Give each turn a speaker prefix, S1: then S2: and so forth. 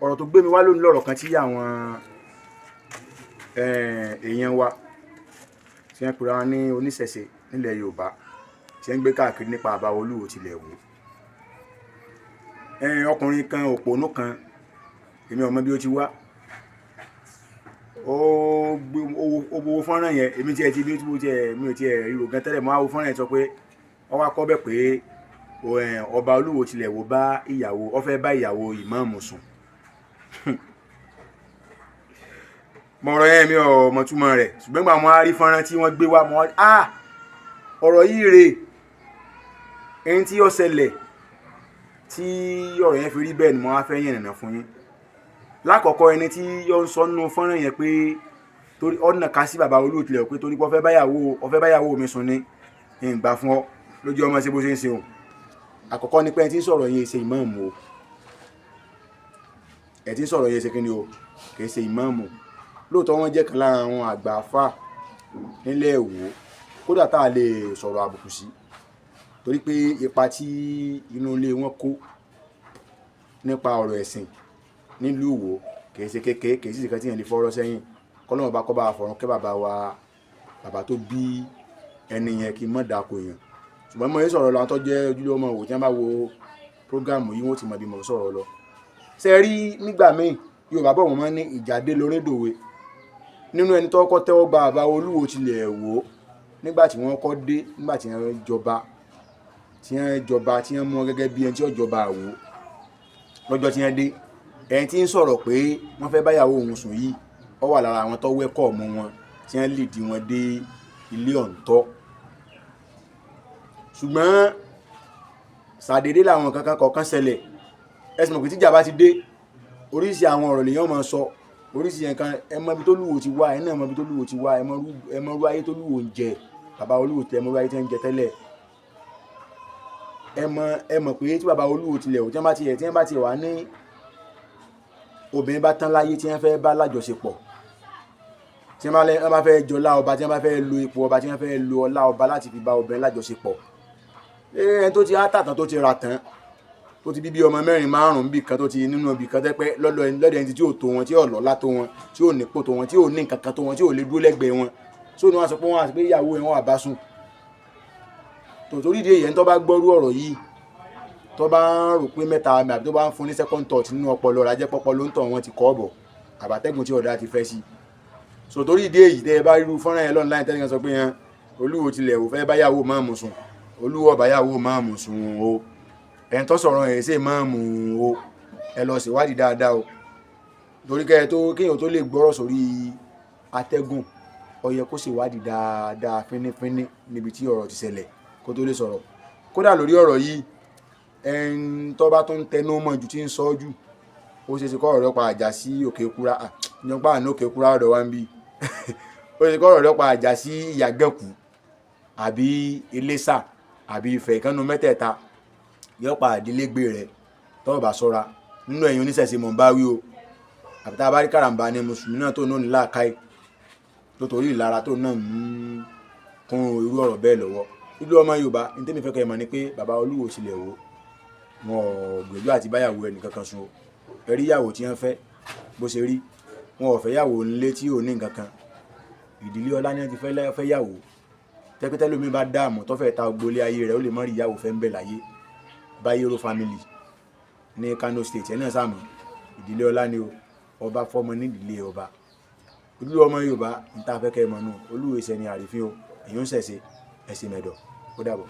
S1: Ọ̀rọ̀ tó gbé mi wá lónìí lọ̀rọ̀ kan tí àwọn èèyàn wa tí wọ́n pera wọn ní oníṣẹ̀ṣe nílẹ̀ Yorùbá tí wọ́n ń gbé káàkiri nípa àbá Olúwo tilẹ̀ Ìwó. Ọkùnrin kan, òpònú kan, èmi ò mọ bí ó ti wá, ó gbé ó wo fọ́nrán yẹn. Èmi tiẹ̀ ti bí mo tiẹ̀ mi ò tiẹ̀ ríro gan tẹ́lẹ̀. Mo á wo fọ́nrán yẹn, sọ pé wọ́n wá kọ́ bẹ̀ pé ọba Olúwo tilẹ̀ Ìwó bá ìyàwó, ó fẹ́ bá ìyàwó ìmáàmù sùn. Mo ọ̀rọ̀ yẹn, mi ò mọ̀ túmọ̀ rẹ̀, ṣùgbọ́n gbà mo á rí fọ́nrán tí wọ́n gbé wá, mo á ọ̀rọ̀ yìí rè ẹni tí ó ṣẹlẹ̀ tí ọ̀rọ̀ yẹn fi rí bẹ́ẹ̀ ni mo á fẹ́ yànnàná fún yín. Lákọ̀ọ́kọ́, ẹni tí ó ń sọ nínú fọ́nrán yẹn pé torí ọ̀nà ká sí bàbá Olúwo tilẹ̀ pé torí pé ó fẹ́ báyàwó mi sùn ní ìgbà fún ọ lójú ọmọ ṣe bó ṣe ń ṣe òun. Àkọ́kọ́ ni pé ẹni tí ń sọ̀rọ̀ yẹn ṣe ìmáàmù o. Ẹ̀ tí ń sọ̀rọ̀ yẹn ṣe kí ni o? Kì í ṣe ìmáàmù. Lóòótọ́, wọ́n jẹ́ kan lára àwọn àgbà àfà nílẹ̀ Ìwó, kódà tá a lè sọ̀rọ̀ àbùkù sí, torí pé ipa tí inú ilé wọn kó nípa ọ̀rọ̀ ẹ̀sìn nílùú Ìwó kì í ṣe kékeré, kì í sì ṣe kan tí yẹn lè fọ́rọ́ sẹ́yìn. Kọ́lọ́mọ̀ bá kọ́ bá fọ̀run kẹ́ bàbá wa, bàbá tó bí ẹni yẹn, kí n mọ̀ dáko yẹn. Ṣùgbọ́n mo yẹ sọ̀rọ̀ lọ, àwọn tó jẹ́ ojúlówó ọmọ Ìwó tí wọ́n bá wo prógámù yìí, wọ́n ti mọ bí mo sọ̀rọ̀ lọ. Ṣe rí, nígbà míì, Yorùbá bọ̀, wọ́n máa ń ní ìjà dé lórí dòwe. Nínú ẹni tó kọ́ tẹ́wọ́ gba bàbá Olúwo tilẹ̀ Ìwó nígbà tí wọ́n kọ́ dé, nígbà tí wọ́n jọba, tí wọ́n mú wọn gẹ́gẹ́ bí ẹni tí ó jọba Ìwó lọ́jọ́ tí wọ́n dé, ẹni tí ń sọ̀rọ̀ pé wọ́n fẹ́ báyàwó òun sùn yìí, ó wà lára àwọn tó wẹ́kọ̀ mú wọn tí wọ́n lè di wọn dé ilé ọ̀ǹtọ́. Ṣùgbọ́n ṣàdédé làwọn kankan kọ̀ọ̀kan ṣẹlẹ̀. Ẹ sì mọ̀ pé tíjà bá ti dé, oríṣi àwọn ọ̀rọ̀ lèèyàn máa sọ, oríṣi nǹkan. Ẹ mọ ibi tó lúwo ti wá, ẹ náà mọ ibi tó lúwo ti wá, ẹ mọ irú ayé tó lúwo ń jẹ. Bàbá Olúwo tẹ mọ irú ayé tí wọ́n ń jẹ tẹ́lẹ̀. Ẹ mọ̀ pé tí bàbá Olúwo tilẹ̀ ò tí wọ́n bá tiẹ̀ wá ní obìnrin bá tán láyé tí wọ́n fẹ́ bá lájọṣepọ̀, tí wọ́n bá fẹ́ jọlá ọba, tí wọ́n bá fẹ́ lo ipò ọba, tí wọ́n fẹ́ lo ọlá ọba láti fi bá obìnrin lájọṣepọ̀, ẹni tó ti á tàtàn, tó ti rà tán, tó ti bí bí ọmọ mẹ́rin márùn-ún bì kan, tó ti nínú ibì kan tẹ́pẹ́ lọ́dọ̀ ẹni tí ò tó wọn, tí ò lọ́lá tó wọn, tí ò nípò tó wọn, tí ò ní nǹkan kan tó wọn, tí ò lè dúró lẹ́gbẹ̀ẹ́ wọn, tí ò ní wọ́n sọ pé wọ́n á sọ pé ìyàwó ẹ̀ wọ́n wà bá sùn. Tòtórí ìdí èyí, ẹni tó bá gbọ́rú ọ̀rọ̀ yìí, tó bá ń rò pé mẹ́ta àbí tó bá ń fún ní second thought nínú ọpọlọ rẹ̀, ajẹ́ pọ́pọ́ ló ń tọ̀ wọ́n ti kọ́ ọ̀bọ̀ àbátẹ́gùn tí ọ̀dà ti fẹ́ sí. So torí ìdí èyí, tẹ́ ẹ bá rírú fọ́nrán yẹn online, tẹ́lẹ̀ kan sọ pé yẹn Olúwo tilẹ̀ ò fẹ́ báyàwó máàmù sùn, Olúwo báyàwó máàmù sùn o. Ẹni tó sọ̀rọ̀ ẹ̀ ṣe máàmù o. Ẹ lọ ṣèwádìí dáadáa o, torí kẹ́ ẹ tó kéèyàn tó lè gbọ́rọ̀ sórí atẹ́gùn, ó yẹ kó ṣèwádìí dáadáa fínífíní níbi tí ọ̀rọ̀ ti ṣẹlẹ̀ kó tó lè sọ̀rọ̀. Kódà lórí ọ̀rọ̀ yìí, ẹni tó bá tó ń tẹnu mọ́ ju tí ń sọ jù, ó ṣe é ṣe kọ́ ọ̀rọ̀ pa àjà sí Òkè Kúrá ìjọba àná Òkè Kúrá ọ̀dọ̀ wa ń bí. Ó ṣe kọ́ ọ̀rọ̀ pa àjà sí Ìyàgànkù àbí Iléṣà àbí Ifẹ̀, ìkànnù mẹ́tẹ̀ẹ̀ta yóò pa àdílégbé rẹ̀ tọ́wọ́ bá sọ́ra. Nínú ẹ̀yin oníṣẹ̀ṣe mọ̀ ń bá wí o, àbí tá a bá rí kàràǹbà ni mùsùlùmí náà tó náà ní làákàyè tó torí ìlara tó náà ń kún irú ọ̀rọ̀ bẹ́ẹ̀ lọ́wọ́. Ìlú ọmọ Yorùbá ní tẹ́mi fẹ́ kẹ́ ẹ mọ̀ ni pé bàbá Olúwo tilẹ̀ wò, wọn ò gbìyànjú àti báyàwó ẹnì kankan sùn o. Ẹ rí ìyàwó tí wọ́n fẹ́ bó ṣe rí, wọn ò fẹ́ yàwó nílé tí ò ní nǹkan kan. Ìdílé ọlá ni wọ́n ti fẹ́ yàwó. Tẹ́pẹ́tẹ́ lómi bá dààmú tó fẹ́ ta gbolé ayé rẹ̀, ó lè mọ́ rí ìyàwó fẹ́ ń bẹ̀ láyé. Bayero family ní Kano State, ẹ̀ náà sàmù ìdílé ọlá ni o. Ọba fọmọ nídìílé ọba. Ìlú ọmọ Yorùbá ní tá a fẹ́ kẹ́ ẹ mọ̀ nù. Olúwo ìṣẹ́ni àrífín o. Èyí ń ṣẹ̀ṣe ẹ̀sìn mẹ̀dọ̀. Ó dàbọ̀.